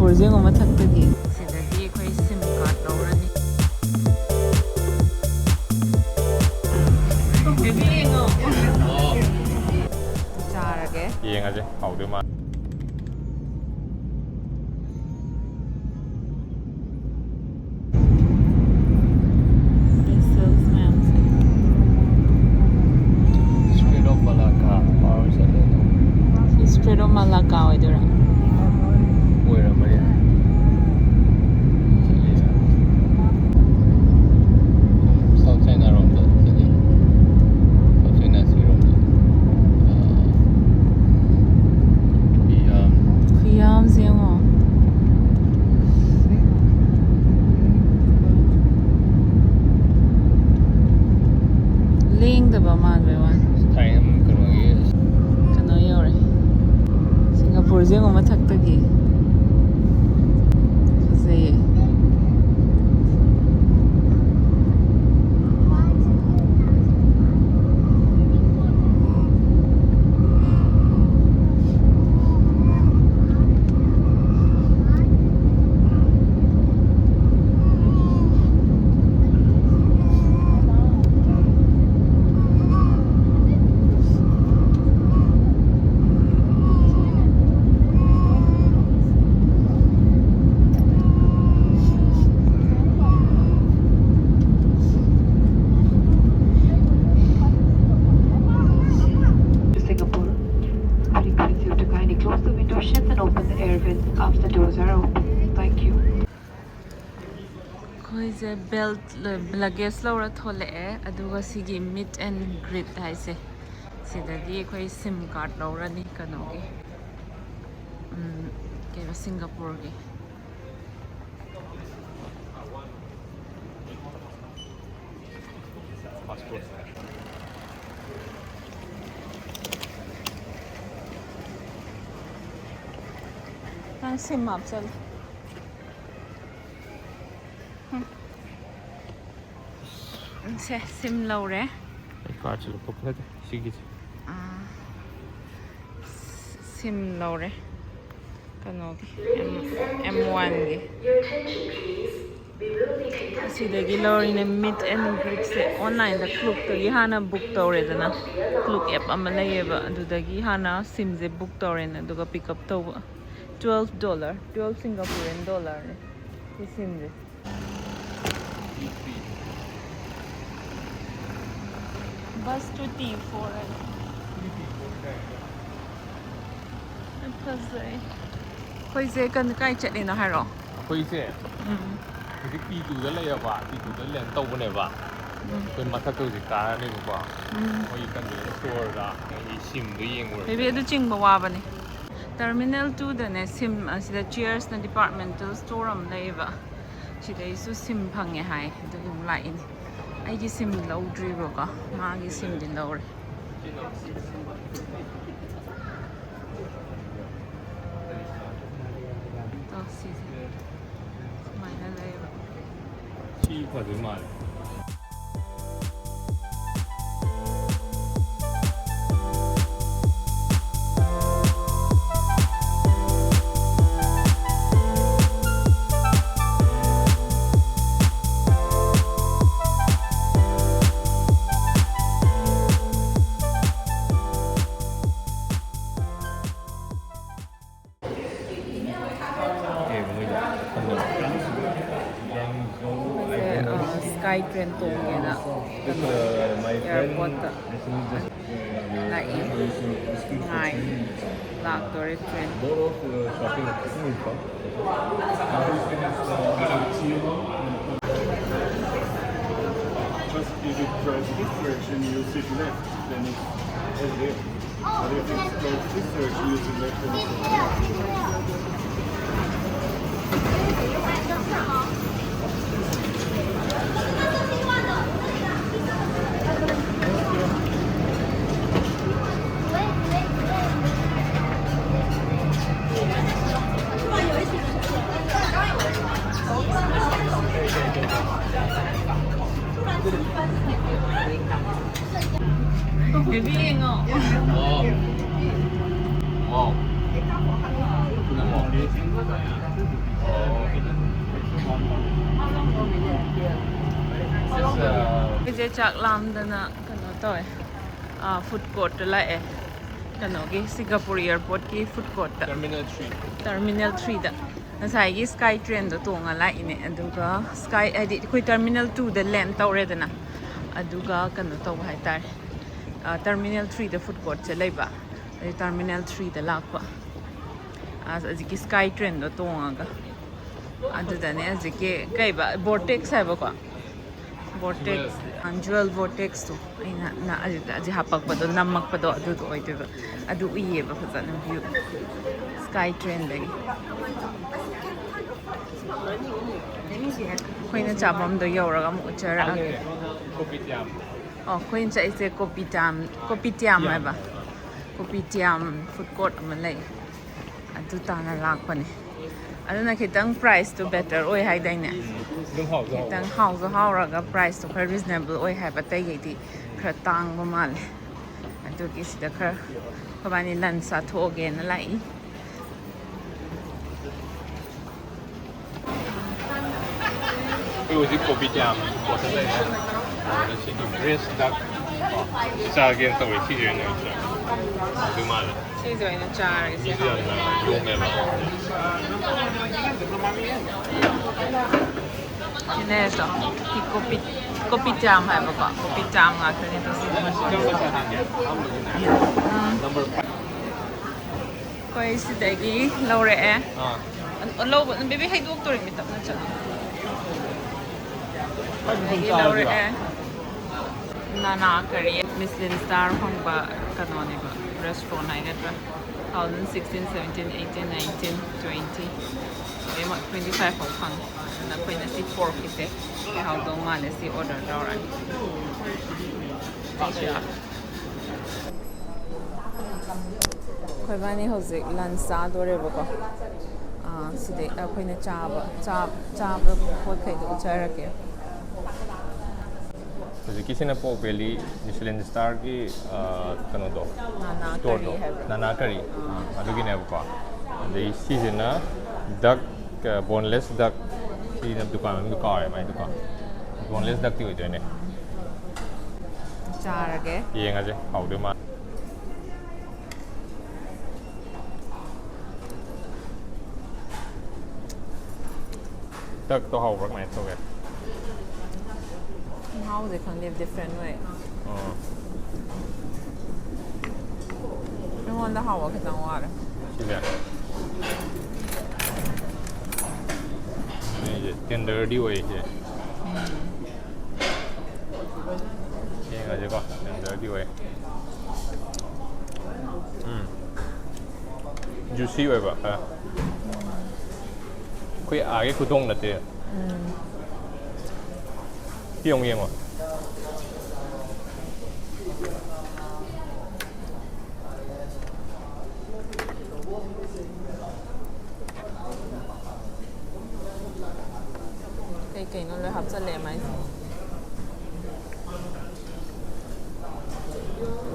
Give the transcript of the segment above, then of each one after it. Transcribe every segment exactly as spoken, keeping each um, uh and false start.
Project ꯑꯃ ꯃꯊꯛꯇꯒꯤ꯫ ꯁꯤꯗꯒꯤ ꯑꯩꯈꯣꯏ ꯁꯤꯝ ꯀꯥꯔꯗ ꯂꯧꯔꯅꯤ꯫ ꯕꯦꯕꯤ ꯌꯦꯡꯉꯣ꯫ ꯆꯥꯔꯒꯦ꯫ ꯌꯦꯡꯉꯁꯦ, ꯍꯥꯎꯗꯣꯏ ꯃꯥꯜꯂꯦ꯫ Vessels ꯃꯌꯥꯝꯁꯦ꯫ Strait of Malacca ꯄꯥꯎꯔ ꯆꯠꯂꯦ ꯑꯗꯨꯝ꯫ ꯁꯤ Strait of Malacca ꯑꯣꯏꯗꯣꯏꯔꯥ? ꯑꯣꯏꯔꯝꯕ ꯌꯥꯏ꯫ ꯆꯠꯂꯦ꯫ South China ꯔꯣꯝꯗ ꯆꯠꯂꯦ꯫ South China Sea ꯔꯣꯝꯗ꯫ ꯑꯥ, ꯌꯥꯝ ꯈꯨꯌꯥꯝꯁꯦ ꯌꯦꯡꯉꯣ꯫ ꯂꯦꯡꯗꯕ ꯃꯥꯟꯕꯩ ꯋꯥꯅꯤ꯫ ꯊꯥꯏꯅ ꯀꯩꯅꯣꯒꯤ ꯀꯩꯅꯣ ꯌꯧꯔꯦ꯫ ꯁꯤꯡꯒꯥꯄꯨꯔꯁꯦ ꯌꯦꯡꯉꯣ ꯃꯊꯛꯇꯒꯤ꯫ ꯐꯖꯩꯌꯦ꯫ Singapore. We request you to kindly close the window shades and open the air vents after doors are open. Thank you. ꯑꯩꯈꯣꯏꯁꯦ ꯕꯦꯜꯠ ꯂꯒꯦꯖ ꯂꯧꯔ ꯊꯣꯛꯂꯛꯑꯦ, ꯑꯗꯨꯒ ꯁꯤꯒꯤ meet and greet ꯍꯥꯏꯁꯦ, ꯁꯤꯗꯗꯤ ꯑꯩꯈꯣꯏ ꯁꯤꯝ ꯀꯥꯔꯗ ꯂꯧꯔꯅꯤ ꯀꯩꯅꯣꯒꯤ, ꯎꯝ, ꯀꯩꯕ, ꯁꯤꯡꯒꯥꯄꯨꯔꯒꯤ꯫ ꯅꯪ ꯁꯤꯝ ꯍꯥꯞꯆꯜꯂꯨ꯫ ꯎꯝ꯫ ꯁꯦ, ꯁꯤꯝ ꯂꯧꯔꯦ꯫ ꯑꯩ ꯀꯥꯔꯠꯁꯦ ꯂꯧꯊꯣꯛꯄ ꯅꯠꯇꯦ, ꯁꯤꯒꯤꯁꯦ꯫ ꯑꯥ, ꯁꯤꯝ ꯂꯧꯔꯦ꯫ ꯀꯩꯅꯣꯒꯤ ꯑꯦꯝ ꯋꯥꯟꯒꯤ ꯑꯁꯤꯗꯒꯤ ꯂꯧꯔꯤꯅꯦ꯫ Meet and greetꯁꯦ ꯑꯣꯟꯂꯥꯏꯟꯗ ꯀ꯭ꯂꯨꯛꯇꯒꯤ ꯍꯥꯟꯅ ꯕꯨꯛ ꯇꯧꯔꯦꯗꯅ, ꯀ꯭ꯂꯨꯛ ꯑꯦꯞ ꯑꯃ ꯂꯩꯌꯦꯕ, ꯑꯗꯨꯗꯒꯤ ꯍꯥꯟꯅ ꯁꯤꯝꯁꯦ ꯕꯨꯛ ꯇꯧꯔꯦꯅ, ꯑꯗꯨꯒ ꯄꯤꯛ ꯑꯞ ꯇꯧꯕ꯫ Twelve dollar, twelve Singaporean dollarꯅꯦ ꯁꯤ ꯁꯤꯝꯁꯦ꯫ Bus to T four ꯍꯥꯏ꯫ ꯌꯥꯝ ꯐꯖꯩ꯫ ꯑꯩꯈꯣꯏꯁꯦ ꯀꯟ-, ꯀꯥꯏ ꯆꯠꯂꯤꯅꯣ ꯍꯥꯏꯔꯣ? ꯑꯩꯈꯣꯏꯁꯦ ꯎꯝ꯫ ꯍꯧꯖꯤꯛ ꯄꯤ ꯇꯨꯗ ꯂꯩꯔꯕ, ꯄꯤ ꯇꯨꯗ ꯂꯦꯟ ꯇꯧꯕꯅꯦꯕ꯫ ꯎꯝ꯫ ꯑꯩꯈꯣꯏ ꯃꯊꯛꯇ ꯍꯧꯖꯤꯛ ꯀꯥꯔꯅꯦꯕꯀꯣ꯫ ꯎꯝ꯫ ꯑꯩꯈꯣꯏꯒꯤ convenience storeꯗ ꯑꯩ ꯁꯤꯝꯗꯣ ꯌꯦꯡꯉꯨꯔꯦ꯫ Baby, ꯑꯗꯨ ꯆꯤꯡꯕ ꯋꯥꯕꯅꯦ꯫ Terminal twoꯗꯅꯦ ꯁꯤꯝ ꯑꯁꯤꯗ Cheersꯅ departmental store ꯑꯃ ꯂꯩꯌꯦꯕ꯫ ꯁꯤꯗꯩꯁꯨ ꯁꯤꯝ ꯐꯪꯉꯦ ꯍꯥꯏ, ꯑꯗꯨꯒꯤ ꯑꯃꯨꯛ ꯂꯥꯛꯏꯅꯦ꯫ ꯑꯩꯒꯤ ꯁꯤꯝ ꯂꯧꯗ꯭ꯔꯤꯕꯀꯣ, ꯃꯥꯒꯤ ꯁꯤꯝꯗꯤ ꯂꯧꯔꯦ꯫ ꯇꯣ, ꯁꯤꯁꯦ ꯁꯨꯃꯥꯏꯅ ꯂꯩꯌꯦꯕ꯫ ꯁꯤ ꯐꯗꯣꯏ ꯃꯥꯜꯂꯦ꯫ ꯑꯩꯈꯣꯏꯁꯦ, ꯑ, Skytrain ꯇꯣꯡꯒꯦꯅ ꯀꯩꯅꯣ, airportꯇ ꯂꯥꯛꯏ꯫ ꯉꯥꯏ, ꯂꯥꯛꯇꯣꯔꯦ train꯫ Just if it drives this direction, you sit left, then it's over there. But if it goes this direction, you sit left, then it's over there. Baby, ꯌꯦꯡꯉꯣ꯫ ꯋꯥꯎ꯫ ꯋꯥꯎ꯫ ꯑꯩꯈꯣꯏꯁꯦ ꯆꯥꯛ ꯂꯥꯝꯗꯅ ꯀꯩꯅꯣ ꯇꯧꯋꯦ, ꯐꯨꯗ ꯀꯣꯔꯠꯇ ꯂꯥꯛꯑꯦ꯫ ꯀꯩꯅꯣꯒꯤ ꯁꯤꯡꯒꯥꯄꯨꯔ ꯑꯦꯌꯥꯔꯄꯣꯔꯠꯀꯤ ꯐꯨꯗ ꯀꯣꯔꯠꯇ꯫ Terminal three. ꯇꯔꯃꯤꯅꯦꯜ ꯊ꯭ꯔꯤꯗ꯫ ꯉꯁꯥꯏꯒꯤ ꯁ꯭ꯀꯥꯏ ꯇ꯭ꯔꯦꯟꯗꯣ ꯇꯣꯡꯉ ꯂꯥꯛꯏꯅꯦ꯫ ꯑꯗꯨꯒ ꯁ꯭ꯀꯥꯏ ꯍꯥꯏꯗꯤ ꯑꯩꯈꯣꯏ ꯇꯔꯃꯤꯅꯦꯜ ꯇꯨꯗ ꯂꯦꯟ ꯇꯧꯔꯦꯗꯅ, ꯑꯗꯨꯒ ꯀꯩꯅꯣ ꯇꯧꯕ ꯍꯥꯏꯇꯥꯔꯦ, ꯇꯔꯃꯤꯅꯦꯜ ꯊ꯭ꯔꯤꯗ ꯐꯨꯗ ꯀꯣꯔꯠꯁꯦ ꯂꯩꯕ꯫ ꯑꯗꯩ ꯇꯔꯃꯤꯅꯦꯜ ꯊ꯭ꯔꯤꯗ ꯂꯥꯛꯄ꯫ ꯑꯁ, ꯍꯧꯖꯤꯛꯀꯤ ꯁ꯭ꯀꯥꯏ ꯇ꯭ꯔꯦꯟꯗꯣ ꯇꯣꯡꯉꯒ꯫ ꯑꯗꯨꯗꯅꯦ ꯍꯧꯖꯤꯛꯀꯤ ꯀꯩꯕ, ꯕꯣꯔꯇꯦꯛꯁ ꯍꯥꯏꯕꯀꯣ? ꯕꯣꯔꯇꯦꯛꯁ꯫ ꯖꯨꯋꯦꯜ ꯕꯣꯔꯇꯦꯛꯁꯇꯣ ꯑꯩꯅ ꯅ-, ꯑꯁꯤꯗ ꯑꯁꯤ ꯍꯥꯄꯛꯄꯗꯣ, ꯅꯝꯃꯛꯄꯗꯣ ꯑꯗꯨꯗꯣ ꯑꯣꯏꯗꯣꯏꯕ꯫ ꯑꯗꯨ ꯎꯏꯌꯦꯕ ꯐꯖꯅ ꯚ꯭ꯌꯨ ꯁ꯭ꯀꯥꯏ ꯇ꯭ꯔꯦꯟꯗꯒꯤ꯫ ꯑꯩꯈꯣꯏꯅ ꯆꯥꯐꯝꯗꯣ ꯌꯧꯔꯒ ꯑꯃꯨꯛ ꯎꯠꯆꯔꯛꯑꯒꯦ꯫ ꯑꯣ, ꯑꯩꯈꯣꯏꯅ ꯆꯠꯂꯤꯁꯦ ꯀꯣꯄꯤꯇꯥꯝ, ꯀꯣꯄꯤꯇꯤꯌꯥꯝ ꯍꯥꯏꯕ? ꯀꯣꯄꯤꯇꯤꯌꯥꯝ ꯐꯨꯗ ꯀꯣꯔꯠ ꯑꯃ ꯂꯩ꯫ ꯑꯗꯨ ꯇꯥꯅ ꯂꯥꯛꯄꯅꯦ꯫ ꯑꯗꯨꯅ ꯈꯤꯇꯪ ꯄ꯭ꯔꯥꯏꯁꯇꯣ ꯕꯦꯇꯔ ꯑꯣꯏ ꯍꯥꯏꯗꯥꯏꯅꯦ? ꯑꯗꯨꯝ ꯍꯥꯎꯁꯨ ꯍꯥꯎꯕ꯫ ꯈꯤꯇꯪ ꯍꯥꯎꯁꯨ ꯍꯥꯎꯔꯒ ꯄ꯭ꯔꯥꯏꯁꯇꯣ ꯈꯔ ꯔꯤꯖꯅꯦꯕꯜ ꯑꯣꯏ ꯍꯥꯏꯕ, ꯑꯇꯩꯈꯩꯗꯤ ꯈꯔ ꯇꯥꯡꯕ ꯃꯥꯜꯂꯦ꯫ ꯑꯗꯨꯒꯤ ꯁꯤꯗ ꯈꯔ ꯑꯩꯈꯣꯏꯕꯥꯅꯤ ꯂꯟꯁ ꯆꯥꯊꯣꯛꯑꯒꯦꯅ ꯂꯥꯛꯏ꯫ ꯑꯩꯈꯣꯏ ꯍꯧꯖꯤꯛ ꯀꯣꯕꯤ ꯀꯌꯥꯝ ꯄꯣꯠꯇ ꯂꯩꯔꯦ꯫ ꯑꯗꯨꯒ ꯁꯤꯒꯤ ꯕ꯭ꯔꯦꯁ ꯗꯛ ꯆꯥꯒꯦꯅ ꯇꯧꯔꯤ꯫ ꯁꯤꯁꯦ ꯑꯣꯏꯅ ꯆꯥ ꯑꯗꯨ ꯃꯥꯜꯂꯦ꯫ ꯁꯤꯁꯦ ꯑꯣꯏꯅ ꯆꯥꯔꯒꯦ꯫ ꯃꯤꯁꯨ ꯌꯥꯝꯅ ꯌꯣꯝꯃꯦꯕ꯫ ꯁꯤꯅꯦ ꯇꯣ꯫ ꯁꯤ ꯀꯣꯄꯤ, ꯀꯣꯄꯤ ꯆꯥꯝ ꯍꯥꯏꯕꯀꯣ꯫ ꯀꯣꯄꯤ ꯆꯥꯝ ꯉꯥꯛꯇꯅꯦ ꯇꯣ ꯁꯤ꯫ ꯎꯝ꯫ ꯑꯩꯈꯣꯏ ꯁꯤꯗꯒꯤ ꯂꯧꯔꯛꯑꯦ꯫ ꯑꯥ꯫ ꯑ-, ꯂꯧꯕ, ꯕꯦꯕꯤ ꯍꯩꯗꯣꯛꯇꯣꯔꯤꯃꯤ, ꯇꯞꯅ ꯆꯠꯂꯨ꯫ ꯑꯗꯒꯤ ꯂꯧꯔꯛꯑꯦ꯫ ꯅꯥꯅꯥ ꯀꯔꯤ, ꯃꯤꯁꯂꯤꯟ ꯁ꯭ꯇꯥꯔ ꯐꯪꯕ ꯀꯩꯅꯣꯅꯦꯕ, ꯔꯦꯁꯇꯨꯔꯦꯟ ꯍꯥꯏꯒꯗ꯭ꯔꯥ? Two thousand sixteen, seventeen, eighteen, nineteen, twenty, ꯂꯣꯏꯅꯃꯛ twenty five ꯐꯥꯎ ꯐꯪꯉꯦ꯫ ꯑꯗꯨꯅ ꯑꯩꯈꯣꯏꯅ ꯁꯤ ꯄꯣꯔꯛꯀꯤꯁꯦ ꯍꯥꯎꯗꯧ ꯃꯥꯜꯂꯦ, ꯁꯤ ꯑꯣꯔꯗꯔ ꯇꯧꯔꯅꯤ꯫ ꯑꯩꯈꯣꯏꯕꯥꯅꯤ ꯍꯧꯖꯤꯛ ꯂꯟꯁ ꯆꯥꯗꯣꯔꯦꯕꯀꯣ꯫ ꯑꯥ, ꯁꯤꯗꯩ ꯑꯩꯈꯣꯏꯅ ꯆꯥꯕ, ꯆꯥ-, ꯆꯥꯕ ꯄꯣꯠꯈꯩꯗꯣ ꯎꯠꯆꯔꯛꯀꯦ꯫ ꯍꯧꯖꯤꯛꯀꯤꯁꯤꯅ ꯄꯣꯔꯛ ꯕꯦꯂꯤ ꯃꯤꯁꯂꯤꯟ ꯁ꯭ꯇꯥꯔꯒꯤ, ꯑ, ꯀꯩꯅꯣꯗꯣ, ꯅꯥꯅꯥ ꯁ꯭ꯇꯣꯔꯗꯣ, ꯀꯔꯤ ꯍꯥꯏꯕ꯭ꯔꯥ? ꯅꯥꯅꯥ ꯀꯔꯤ, ꯑꯥ꯫ ꯑ, ꯑꯗꯨꯒꯤꯅꯦꯕꯀꯣ꯫ ꯑꯗꯩ ꯁꯤꯁꯤꯅ duck, boneless duck꯫ ꯁꯤꯅ ꯗꯨꯀꯥꯟ ꯃꯃꯤꯡꯗꯣ ꯀꯥꯎꯔꯦ, ꯃꯥꯏ ꯗꯨꯀꯥꯟ꯫ Boneless duckꯇꯤ ꯑꯣꯏꯗꯣꯏꯅꯦ꯫ ꯆꯥꯔꯒꯦ꯫ ꯌꯦꯡꯉꯁꯦ, ꯍꯥꯎꯗꯣꯏ ꯃꯥꯜꯂꯦ꯫ Duckꯇꯣ ꯍꯥꯎꯕ꯭ꯔꯥ, ꯀꯃꯥꯏꯅ ꯇꯧꯒꯦ? ꯃꯍꯥꯎꯁꯦ ꯈꯪꯗꯦ, different ꯑꯣꯏ꯫ ꯑꯣ꯫ ꯑꯩꯉꯣꯟꯗ ꯍꯥꯎꯕ ꯈꯤꯇꯪ ꯋꯥꯠꯂꯦ꯫ ꯁꯤꯁꯦ? ꯁꯤꯁꯦ tenderꯗꯤ ꯑꯣꯏ, ꯁꯤꯁꯦ꯫ ꯌꯦꯡꯉꯁꯤꯀꯣ, tenderꯗꯤ ꯑꯣꯏ꯫ ꯎꯝ꯫ Juicy ꯑꯣꯏꯕ ꯈꯔ꯫ ꯑꯩꯈꯣꯏ ꯑꯥꯒꯤ ꯈꯨꯊꯣꯡ ꯅꯠꯇꯦ꯫ ꯁꯤ ꯑꯃꯨꯛ ꯌꯦꯡꯉꯣ꯫ ꯀꯩꯀꯩꯅꯣ ꯂꯣꯏ ꯍꯥꯞꯆꯜꯂꯛꯑꯦ ꯃꯥꯏꯁꯦ꯫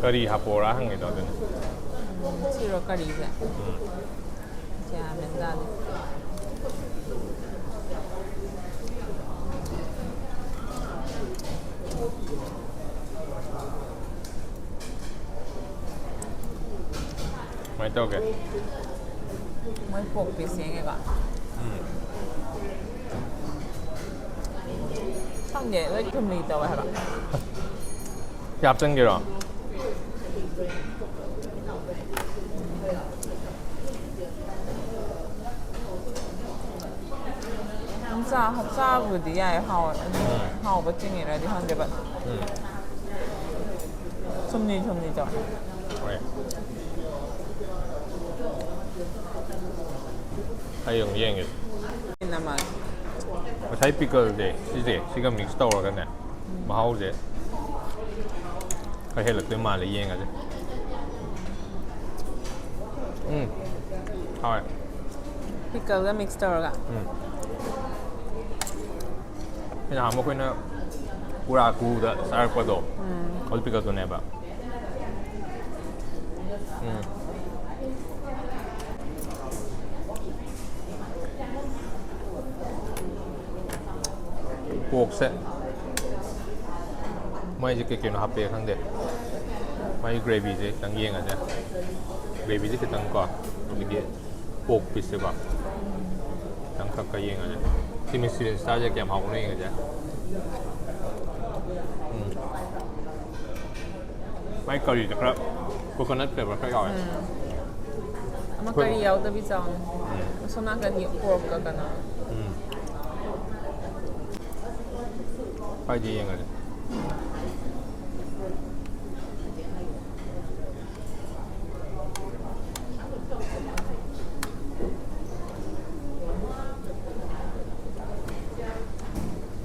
ꯀꯔꯤ ꯍꯥꯞꯄꯣꯔꯥ ꯍꯪꯉꯤꯗꯣ ꯑꯗꯨꯅꯤ꯫ ꯁꯤꯔꯣ ꯀꯔꯤꯁꯦ? ꯎꯝ꯫ ꯒ꯭ꯌꯥꯟ ꯃꯦꯟ ꯇꯥꯗꯦ꯫ ꯀꯃꯥꯏꯅ ꯇꯧꯒꯦ? ꯃꯣꯏ pork piece ꯌꯦꯡꯉꯦꯀꯣ꯫ ꯎꯝ꯫ ꯈꯪꯗꯦ, ꯂꯣꯏ ꯊꯨꯝꯂꯤ ꯇꯧꯋꯦ ꯍꯥꯏꯕ꯫ ꯁꯤ ꯍꯥꯞꯆꯤꯟꯒꯦꯔꯣ? ꯍꯥꯞꯆꯥ-, ꯍꯥꯞꯆꯥꯕꯨꯗꯤ ꯌꯥꯏ, ꯍꯥꯎ-, ꯑꯗꯨ ꯎꯝ꯫ ꯍꯥꯎꯕ ꯆꯤꯡꯉꯤꯔꯗꯤ ꯈꯪꯗꯦꯕ꯫ ꯎꯝ꯫ ꯊꯨꯝꯂꯤ ꯊꯨꯝꯂꯤ ꯇꯧꯋꯦ꯫ ꯍꯣꯏ꯫ ꯑꯩ ꯑꯃꯨꯛ ꯌꯦꯡꯒꯦ꯫ ꯅꯃꯥꯏ꯫ ꯉꯁꯥꯏ pickleꯁꯦ, ꯁꯤꯁꯦ, ꯁꯤꯒ mix ꯇꯧꯔꯒꯅꯦ, ꯃꯍꯥꯎꯁꯦ ꯈꯔ ꯍꯦꯜꯂꯛꯇꯣꯏ ꯃꯥꯜꯂꯦ, ꯌꯦꯡꯉꯁꯦ꯫ ꯎꯝ, ꯍꯥꯎꯋꯦ꯫ Pickleꯒ mix ꯇꯧꯔꯒ꯫ ꯎꯝ꯫ ꯅꯍꯥꯟꯃꯨꯛ ꯑꯩꯈꯣꯏꯅ ꯀꯨꯔꯥꯀꯨꯗ ꯆꯥꯔꯛꯄꯗꯣ, ꯎꯝ꯫ ꯑꯗꯨ pickleꯗꯨꯅꯦꯕ꯫ ꯎꯝ꯫ ꯄꯣꯔꯛꯁꯦ ꯃꯣꯏꯁꯦ ꯀꯩ ꯀꯩꯅꯣ ꯍꯥꯞꯄꯦ ꯈꯪꯗꯦ꯫ ꯃꯥꯒꯤ ꯒ꯭ꯔꯦꯚꯤꯁꯦ ꯈꯤꯇꯪ ꯌꯦꯡꯉꯁꯦ꯫ ꯒ꯭ꯔꯦꯚꯤꯁꯦ ꯈꯤꯇꯪ ꯀꯣ, ꯑꯗꯒꯤ ꯄꯣꯔꯛ ꯄꯤꯁꯁꯦꯀꯣ ꯈꯤꯇꯪ ꯈꯛ ꯈꯛ ꯌꯦꯡꯉꯁꯦ꯫ ꯁꯤ ꯃꯤꯁꯤ ꯁ꯭ꯇꯥꯏꯜꯁꯦ ꯀꯌꯥꯝ ꯍꯥꯎꯕꯅꯣ ꯌꯦꯡꯉꯁꯦ꯫ ꯎꯝ꯫ ꯃꯥꯏ ꯀꯔꯤꯗ ꯈꯔ coconut flavor ꯈꯔ ꯌꯥꯎꯋꯦ꯫ ꯎꯝ꯫ ꯑꯃ ꯀꯔꯤ ꯌꯥꯎꯗꯕꯤ ꯆꯥꯎꯅ꯫ ꯎꯝ꯫ ꯑꯁꯣꯝ ꯅꯥꯀꯟꯒꯤ pork ꯀ ꯀꯩꯅꯣ꯫ ꯎꯝ꯫ ꯈꯔꯗꯤ ꯌꯦꯡꯉꯁꯦ꯫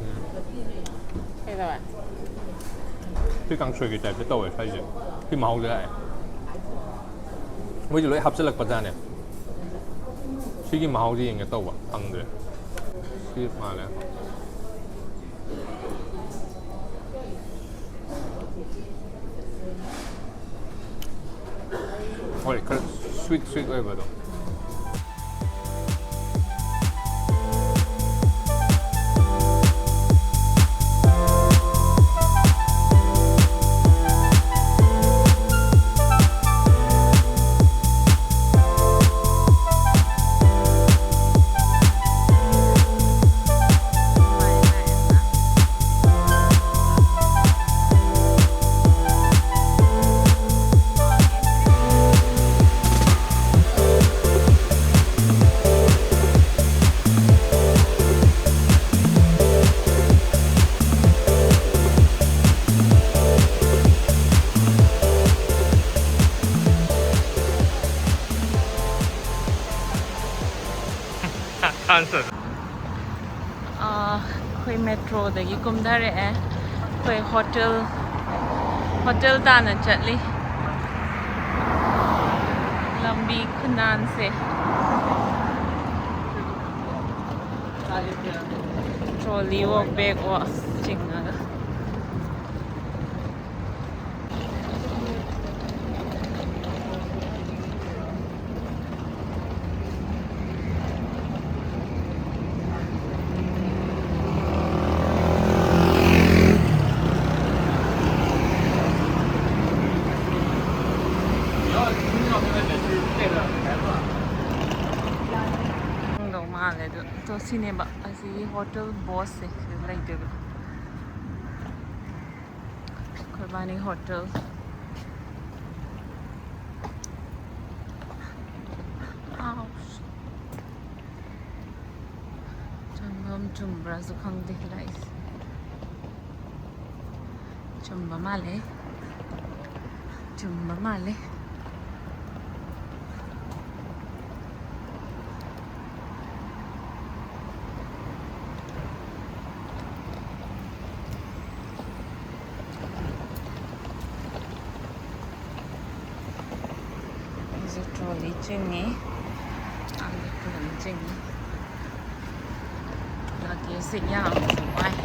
ꯎꯝ꯫ ꯀꯩꯗꯧꯔꯦ? ꯁꯤ ꯀꯥꯡꯁꯣꯏꯒꯤ type ꯇ ꯇꯧꯋꯦ ꯁ꯭ꯋꯥꯏꯁꯦ꯫ ꯁꯤ ꯃꯍꯥꯎꯁꯦ ꯂꯥꯛꯑꯦ꯫ ꯃꯣꯏꯁꯦ ꯂꯣꯏ ꯍꯥꯞꯆꯤꯜꯂꯛꯄꯖꯥꯠꯅꯦ꯫ ꯁꯤꯒꯤ ꯃꯍꯥꯎꯁꯦ ꯌꯦꯡꯒꯦ ꯇꯧꯕ, ꯐꯪꯗ꯭ꯔꯦ꯫ ꯁꯤ ꯃꯥꯜꯂꯦ꯫ ꯍꯣꯏ, ꯈꯔ sweet sweet ꯑꯣꯏꯕꯗꯣ꯫ ꯑꯥ, ꯑꯩꯈꯣꯏ ꯃꯦꯇ꯭ꯔꯣꯗꯒꯤ ꯀꯨꯝꯊꯔꯛꯑꯦ꯫ ꯑꯩꯈꯣꯏ ꯍꯣꯇꯦꯜ, ꯍꯣꯇꯦꯜ ꯇꯥꯟꯅ ꯆꯠꯂꯤ꯫ ꯂꯝꯕꯤ ꯈꯨꯅꯥꯟꯁꯦ꯫ ꯇ꯭ꯔꯣꯂꯤꯋꯣ, ꯕꯦꯒꯋꯣ ꯑꯁ ꯆꯤꯡꯉꯒ꯫ ꯃꯥꯜꯂꯦ꯫ ꯑꯗꯣ ꯁꯤꯅꯦꯕ ꯑꯁꯤꯒꯤ ꯍꯣꯇꯦꯜ ꯕꯣꯁꯁꯦ ꯁꯤꯗ ꯂꯩꯗꯣꯏꯕ꯫ ꯑꯩꯈꯣꯏꯕꯥꯅꯤ ꯍꯣꯇꯦꯜ꯫ ꯑꯥꯎ꯫ ꯆꯪꯐꯝ ꯆꯨꯝꯕ꯭ꯔꯥꯁꯨ ꯈꯪꯗꯦ ꯂꯥꯛꯏꯁꯦ꯫ ꯆꯨꯝꯕ ꯃꯥꯜꯂꯦ꯫ ꯆꯨꯝꯕ ꯃꯥꯜꯂꯦ꯫ ꯑꯩꯁꯨ ꯇ꯭ꯔꯣꯂꯤ ꯆꯤꯡꯉꯤ꯫ ꯑꯩꯁꯨ ꯇ꯭ꯔꯣꯂꯤ ꯆꯤꯡꯉꯤ꯫ ꯂꯒꯦꯖꯁꯦ ꯌꯥꯝꯅꯁꯨ ꯋꯥꯏ꯫